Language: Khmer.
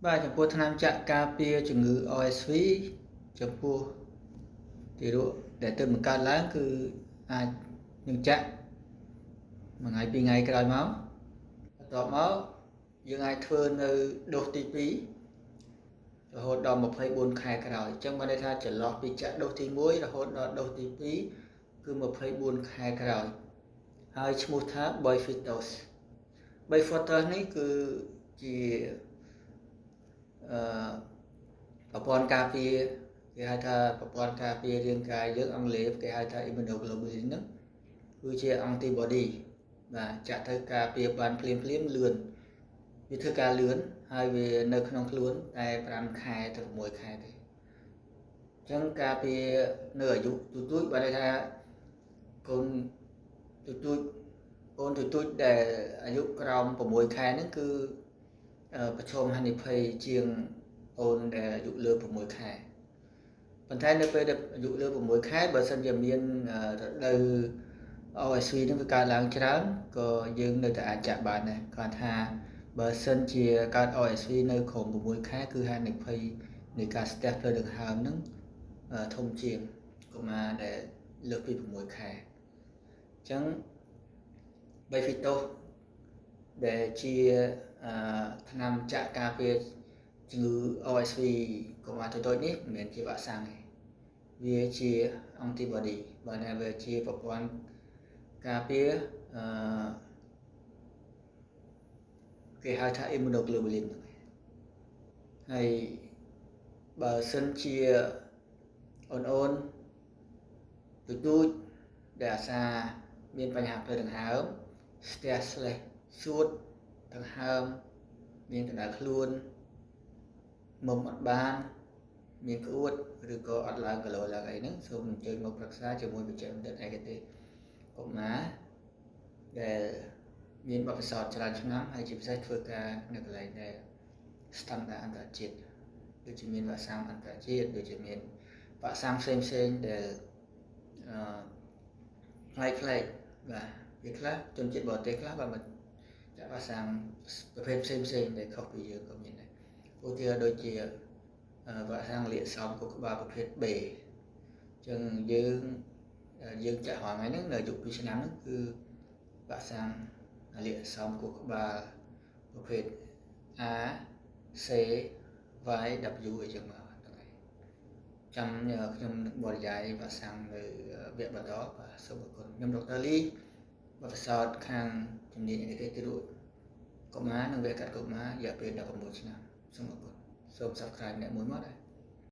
បាទចំពោះថ្នាំចាក់ការពារជំងឺ RSV ចំពោះទារកដែលទើបបង្កើតឡើងគឺអាចនឹងចាក់មួយថ្ងៃពីរថ្ងៃក្រោយមកបន្ទាប់មកយើងអាចធ្វើនៅដូសទី2រហូតដល់24ខែក្រោយអញ្ចឹងបានន័យថាចន្លោះពីចាក់ដូសទី1រហូតដល់ដូសទី2គឺ24ខែក្រោយហើយឈ្មោះថា Beyfortus Beyfortus នេះគឺជាអឺប្រព័ន្ធការពារគេហៅថាប្រព័ន្ធការពាររាងកាយយើងអង់គ្លេសគេហៅថា immunoglobulin ហ្នឹងគឺជា antibody បាទចាក់ទៅការពារបានភ្លាមភ្លាមលឿនវាធ្វើការលឿនហើយវានៅក្នុងខ្លួនតែ5ខែទៅ6ខែទេអញ្ចឹងការពារនៅអាយុទូទូចបានន័យថាកូនទូទូចកូនទូទូចដែលអាយុក្រោម6ខែហ្នឹងគឺប្រឈមហានិភ័យជាងអូនដែលអាយុលើ6ខែប៉ុន្តែនៅពេលដែលអាយុលើ6ខែបើសិនជាមានរដូវ RSV នឹងវាកើតឡើងច្រើនក៏យើងនៅតែអាចចាក់បានដែរគាត់ថាបើសិនជាកើត RSV នៅក្រោម6ខែគឺហានិភ័យនៃការស្ទះផ្លូវដង្ហើមហ្នឹងធំជាងកុមារដែលលើសពី6ខែអញ្ចឹង Beyfortus ដែលជាថ្នាំចាក់ការពារជំងឺ RSV កុមារតូចៗនេះមិនមែនជាវ៉ាក់សាំងទេវាជា antibody បើណាវាជាប្រព័ន្ធការពារអឺគេហៅថា immunoglobulin ហ្នឹងហើយបើសិនជាអូនអូនទូទូចដែលអាសាមានបញ្ហាផ្លូវដង្ហើមស្ទះស្លេះសួតដង្ហើមមានកម្ដៅខ្លួនមុំអត់បានមានក្អួតឬក៏អត់ឡើងគីឡូឡើងអីហ្នឹងសូមអញ្ជើញមកប្រឹក្សាជាមួយវិជ្ជបណ្ឌិតឯកទេសកុមារដែលមានបទពិសោធន៍ច្រើនឆ្នាំហើយជាពិសេសធ្វើការនៅកន្លែងដែលស្តង់ដារអន្តរជាតិដូចជាមានវ៉ាក់សាំងអន្តរជាតិដូចជាមានវ៉ាក់សាំងផ្សេងផ្សេងដែលអឺប្លែកប្លែកបាទវាខ្លះជនជាតិបរទេសខ្លះបាទមកចាក់វ៉ាក់សាំងប្រភេទផ្សេងផ្សេងដែលខុសពីយើងក៏មានដែរឧទាហរណ៍ដូចជាវ៉ាក់សាំងលាកសោមខួរក្បាលប្រភេទ B អញ្ចឹងយើងយើងចាក់រាល់ថ្ងៃហ្នឹងនៅអាយុ2ឆ្នាំហ្នឹងគឺវ៉ាក់សាំងលាកសោមខួរក្បាលប្រភេទ A C Y W អីចឹងមកហ្នឹងហើយចាំខ្ញុំនឹងបរិយាយវ៉ាក់សាំងនៅវគ្គបន្តបាទសូមអរគុណខ្ញុំដុកទ័រលីបទពិសោធន៍ខាងជំនាញឯកទេសទារកកុមារនិងវះកាត់កុមាររយៈពេល19ឆ្នាំសូមអរគុណសូម Subscribe អ្នកមួយមកដែរ។